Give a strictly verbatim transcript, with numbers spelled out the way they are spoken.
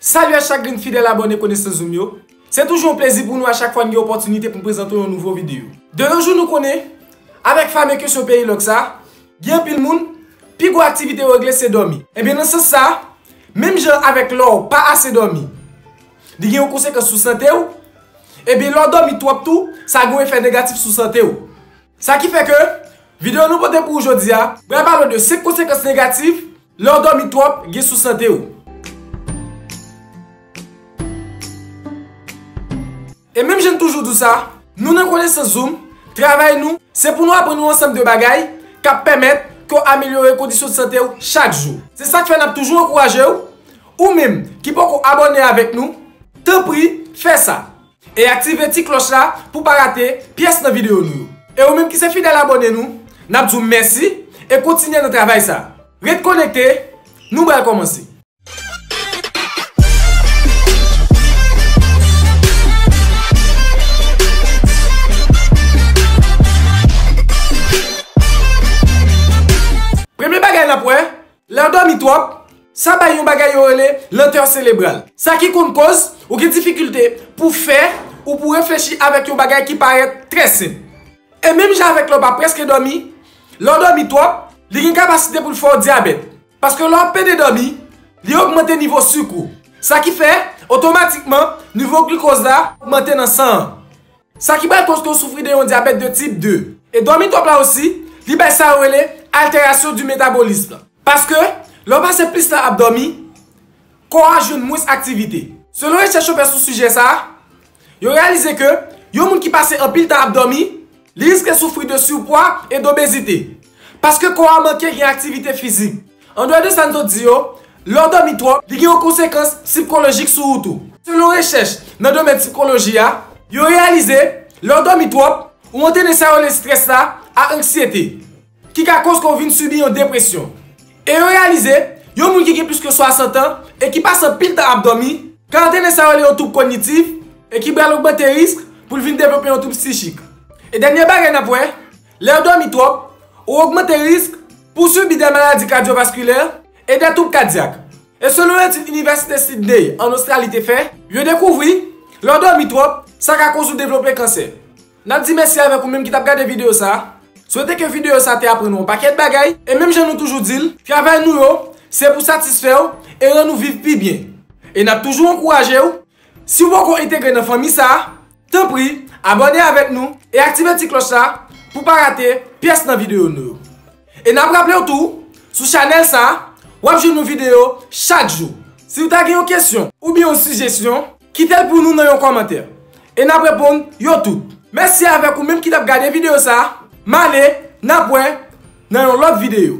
Salut a chak grenn fidèl abòne Konesans Zoom yo. Se toujou yon plezi pou nou a chak fwa n gen opòtinite pou n prezante yon nouvo videyo. De nos jours nou konnen, avèk fame kesyon peyi lòk sa, gen anpil moun, pi gwo aktivite yo regle se dòmi. Ebyen nan sans sa, menm jan avèk lè w pa ase dòmi, li gen yon konsekans sou sante w, ebyen lè w dòmi twòp tou, sa gen yon efè negatif sou sante w. Sa ki fè ke videyo nou pote pou ou jodi a, pral pale w de senk konsekans negatif lè w dòmi twòp gen sou sante w. E menm jan n toujou di w sa, nou nan Konesans Zoom, travay nou, se pou nou aprann ou ansanm de bagay k ap pèmèt ke w amelyore kondisyon de sante w chak jou. Se sa k fè n ap toujou ankouraje w, ou menm ki poko abòne avèk nou, tanpri, fè sa. E aktive ti klòch la pou w pa rate pyès nan videyo nou yo. E ou menm ki se fidèl abòne nou, n ap di w mèsi e kontinye nan travay sa. Ret konekte, nou pral kòmanse. Premye bagay n ap wè, lè w dòmi twòp, sa bay yon bagay yo rele lantè selebral. Sa ki konn koz ou gen difikilte pou fè ou pou reflechi avèk yon bagay ki parèt trè senp. E menm jan avèk lè w pa prèske dòmi, lè w dòmi twòp, li gen kapasite pou l fè w dyabèt. Paske lè w ap pede dòmi, li ogmante nivo sik ou. Sa ki fè, otomatikman, nivo glikoz la ogmante nan san an. Sa ki pral koz ke w soufri de yon dyabèt de tip de. E dòmi twòp la osi, li bay sa yo rele altèrasyon di metabolism. Paske, lè w pase plis tan ap dòmi, kò a jwenn mwens aktivite. Selon rechèch yo fè sou sijè sa a, yo reyalize ke yon moun ki pase anpil tan ap dòmi, li riske soufri de sipwa e dobezite. Paske kò a manke gen aktivite fizik. Andeyò de sa n sot di yo, lè w dòmi twòp, li gen yon konsekans sikolojik sou ou tou. Selon rechèch nan domèn sikoloji a, yo reyalize, lè w dòmi twòp, ou antrene sa yo rele estrès la ak anksyete, ki ka koz ke w vin sibi yon depresyon. E yo reyalize, yon moun ki gen plis ke swasant an e ki pase anpil tan ap dòmi, ka antrene sa yo rele yon twoub konyitif e ki pral ogmante risk pou l vin devlope yon twoub sichik. E dènye bagay n ap wè, lè w dòmi twòp, ou ogmante risk pou w sibi de maladi kadyovaskilè e de twoub kadyak. E selon etid Inivèsite Sydney ann Ostrali te fè, yo dekouvri, lè w dòmi twòp, sa ka koz ou devlope kansè. N ap di mèsi avèk ou menm ki t ap gade videyo sa a. Swete ke videyo sa a te aprann ou yon pakèt bagay, e menm jan nou toujou di l, travay nou yo, se pou satisfè w e rann ou viv pi byen. E n ap toujou ankouraje w, si w poko entegre nan fanmi sa a, tanpri, abòne avèk nou e aktive ti klòch la pou w pa rate pyès nan videyo nou yo. E n ap raple w tou, sou chanèl sa a, w ap jwenn yon videyo chak jou. Si w ta gen yon kesyon oubyen yon sijesyon, kite l pou nou nan yon kòmantè. E n ap reponn yo tout. Mèsi avèk ou menm ki t ap gade videyo sa a. M ale, n ap wè nan yon lòt videyo.